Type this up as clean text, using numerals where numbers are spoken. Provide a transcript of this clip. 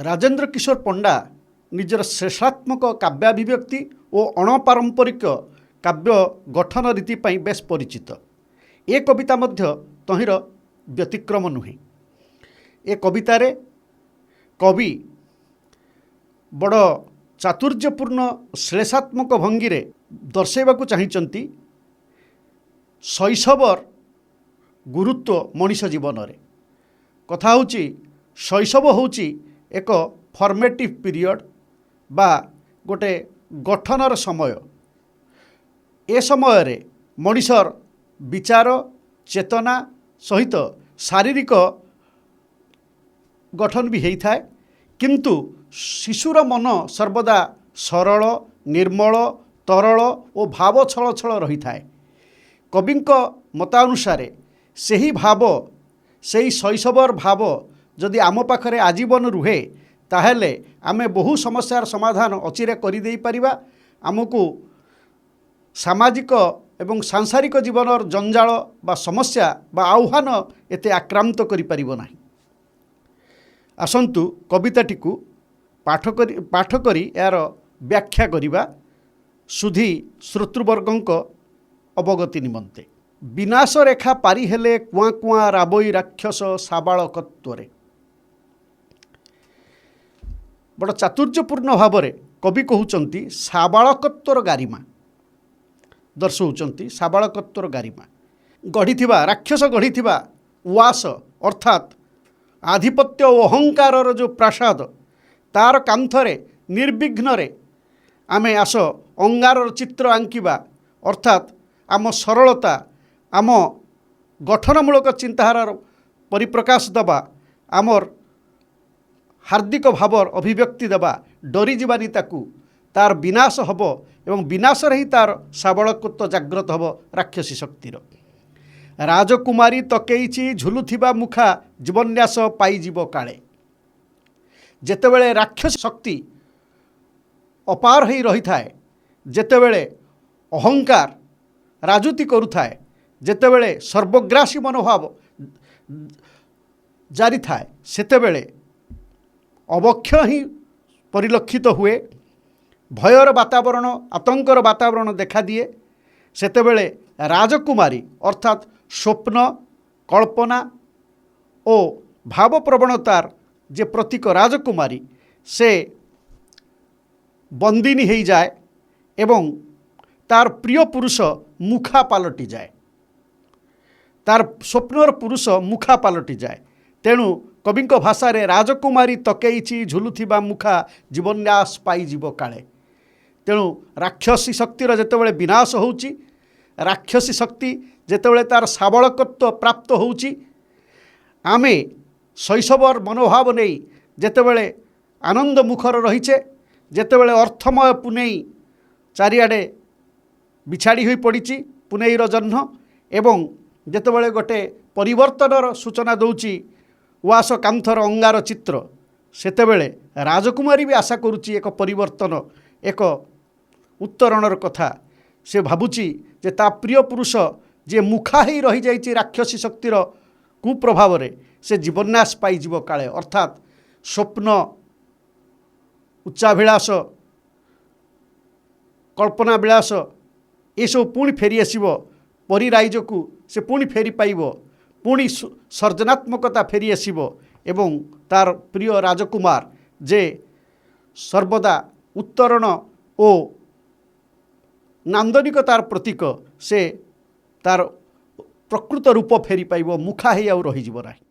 ରାଜେନ୍ଦ୍ର କିଶୋର ପଣ୍ଡା ନିଜର ଶ୍ଳେଷାତ୍ମକ କାବ୍ୟାଭିବ୍ୟକ୍ତି ଓ ଅଣପାରମ୍ପରିକ କାବ୍ୟ ଗଠନ ରୀତି ପାଇଁ ବେଶ ପରିଚିତ। ଏ କବିତା ମଧ୍ୟ ତହିଁର ବ୍ୟତିକ୍ରମ ନୁହେଁ। ଏ କବିତାରେ କବି ବଡ଼ ଚାତୁର୍ଯ୍ୟପୂର୍ଣ୍ଣ ଶ୍ଳେଷାତ୍ମକ ଭଙ୍ଗୀରେ ଦର୍ଶାଇବାକୁ ଚାହିଁଛନ୍ତି ଶୈଶବର ଗୁରୁତ୍ୱ ମଣିଷ ଜୀବନରେ। କଥା ହେଉଛି, ଶୈଶବ ହେଉଛି ଏକ ଫର୍ମେଟିଭ୍ ପିରିୟଡ଼ ବା ଗୋଟେ ଗଠନର ସମୟ। ଏ ସମୟରେ ମଣିଷର ବିଚାର, ଚେତନା ସହିତ ଶାରୀରିକ ଗଠନ ବି ହେଇଥାଏ। କିନ୍ତୁ ଶିଶୁର ମନ ସର୍ବଦା ସରଳ, ନିର୍ମଳ, ତରଳ ଓ ଭାବ ଛଳଛଳ ରହିଥାଏ। କବିଙ୍କ ମତାନୁସାରେ ସେହି ଭାବ, ସେଇ ଶୈଶବର ଭାବ ଯଦି ଆମ ପାଖରେ ଆଜୀବନ ରୁହେ, ତାହେଲେ ଆମେ ବହୁ ସମସ୍ୟାର ସମାଧାନ ଅଚିରେ କରିଦେଇପାରିବା। ଆମକୁ ସାମାଜିକ ଏବଂ ସାଂସାରିକ ଜୀବନର ଜଞ୍ଜାଳ ବା ସମସ୍ୟା ବା ଆହ୍ୱାନ ଏତେ ଆକ୍ରାନ୍ତ କରିପାରିବ ନାହିଁ। ଆସନ୍ତୁ, କବିତାଟିକୁ ପାଠ କରି ଏହାର ବ୍ୟାଖ୍ୟା କରିବା ସୁଧୀ ଶ୍ରୋତୃବର୍ଗଙ୍କ ଅବଗତି ନିମନ୍ତେ। ବିନାଶ ରେଖା ପାରି ହେଲେ କୁଆଁ କୁଆଁ ରାବଇ ରାକ୍ଷସ ସାବାଳକତ୍ୱରେ। ବଡ଼ ଚାତୁର୍ଯ୍ୟପୂର୍ଣ୍ଣ ଭାବରେ କବି କହୁଛନ୍ତି, ସାବାଳକତ୍ୱର ଗାରିମା ଦର୍ଶାଉଛନ୍ତି। ସାବାଳକତ୍ୱର ଗାରିମା ଗଢ଼ିଥିବା ରାକ୍ଷସ ଗଢ଼ିଥିବା ଉଆସ, ଅର୍ଥାତ୍ ଆଧିପତ୍ୟ ଓ ଅହଙ୍କାରର ଯେଉଁ ପ୍ରାସାଦ, ତାର କାନ୍ଥରେ ନିର୍ବିଘ୍ନରେ ଆମେ ଆସ ଅଙ୍ଗାରର ଚିତ୍ର ଆଙ୍କିବା। ଅର୍ଥାତ୍ ଆମ ସରଳତା, ଆମ ଗଠନମୂଳକ ଚିନ୍ତାଧାରାର ପରିପ୍ରକାଶ ଦେବା, ଆମର ହାର୍ଦ୍ଦିକ ଭାବର ଅଭିବ୍ୟକ୍ତି ଦେବା। ଡରିଯିବାନି ତାକୁ। ତାର ବିନାଶ ହେବ ଏବଂ ବିନାଶରେ ହିଁ ତାର ସାବାଳକତ୍ୱ ଜାଗ୍ରତ ହେବ ରାକ୍ଷସୀ ଶକ୍ତିର। ରାଜକୁମାରୀ ତକେଇଛି ଝୁଲୁଥିବା ମୁଖା, ଜୀବନ୍ୟାସ ପାଇଯିବ କାଳେ। ଯେତେବେଳେ ରାକ୍ଷସ ଶକ୍ତି ଅପାର ହେଇ ରହିଥାଏ, ଯେତେବେଳେ ଅହଙ୍କାର ରାଜୁତି କରୁଥାଏ, ଯେତେବେଳେ ସର୍ବଗ୍ରାସୀ ମନୋଭାବ ଜାରି ଥାଏ, ସେତେବେଳେ ଅବକ୍ଷୟ ହିଁ ପରିଲକ୍ଷିତ ହୁଏ। ଭୟର ବାତାବରଣ, ଆତଙ୍କର ବାତାବରଣ ଦେଖାଦିଏ। ସେତେବେଳେ ରାଜକୁମାରୀ, ଅର୍ଥାତ୍ ସ୍ୱପ୍ନ, କଳ୍ପନା ଓ ଭାବପ୍ରବଣତାର ଯେ ପ୍ରତୀକ ରାଜକୁମାରୀ, ସେ ବନ୍ଦିନୀ ହେଇଯାଏ ଏବଂ ତାର ପ୍ରିୟ ପୁରୁଷ ମୁଖା ପାଲଟିଯାଏ। ତାର ସ୍ୱପ୍ନର ପୁରୁଷ ମୁଖା ପାଲଟିଯାଏ। ତେଣୁ କବିଙ୍କ ଭାଷାରେ, ରାଜକୁମାରୀ ତକେଇଛି ଝୁଲୁଥିବା ମୁଖା, ଜୀବନ୍ୟାସ ପାଇଯିବ କାଳେ। ତେଣୁ ରାକ୍ଷସୀ ଶକ୍ତିର ଯେତେବେଳେ ବିନାଶ ହେଉଛି, ରାକ୍ଷସୀ ଶକ୍ତି ଯେତେବେଳେ ତାର ସାବାଳକତ୍ୱ ପ୍ରାପ୍ତ ହେଉଛି, ଆମେ ଶୈଶବର ମନୋଭାବ ନେଇ ଯେତେବେଳେ ଆନନ୍ଦ ମୁଖର ରହିଛେ, ଯେତେବେଳେ ଅର୍ଥମୟ ପୁନେଇ ଚାରିଆଡ଼େ ବିଛାଡ଼ି ହୋଇ ପଡ଼ିଛି ପୁନେଇର ଜହ୍ନ ଏବଂ ଯେତେବେଳେ ଗୋଟେ ପରିବର୍ତ୍ତନର ସୂଚନା ଦେଉଛି ଉଆସ କାନ୍ଥର ଅଙ୍ଗାର ଚିତ୍ର, ସେତେବେଳେ ରାଜକୁମାରୀ ବି ଆଶା କରୁଛି ଏକ ପରିବର୍ତ୍ତନ, ଏକ ଉତ୍ତରଣର କଥା। ସେ ଭାବୁଛି ଯେ ତା ପ୍ରିୟ ପୁରୁଷ ଯିଏ ମୁଖା ହେଇ ରହିଯାଇଛି ରାକ୍ଷସୀ ଶକ୍ତିର କୁପ୍ରଭାବରେ, ସେ ଜୀବନ୍ୟାସ ପାଇଯିବ କାଳେ। ଅର୍ଥାତ୍ ସ୍ୱପ୍ନ, ଉଚ୍ଚାଭିଳାଷ, କଳ୍ପନା ବିଳାସ ଏସବୁ ପୁଣି ଫେରିଆସିବ। ପରି ରାଇଜକୁ ସେ ପୁଣି ଫେରି ପାଇବ। ପୁଣି ସର୍ଜନାତ୍ମକତା ଫେରିଆସିବ ଏବଂ ତାର ପ୍ରିୟ ରାଜକୁମାର ଯେ ସର୍ବଦା ଉତ୍ତରଣ ଓ ନାନ୍ଦନିକତାର ପ୍ରତୀକ, ସେ ତାର ପ୍ରକୃତ ରୂପ ଫେରି ପାଇବ, ମୁଖା ହେଇ ଆଉ ରହିଯିବ ନାହିଁ।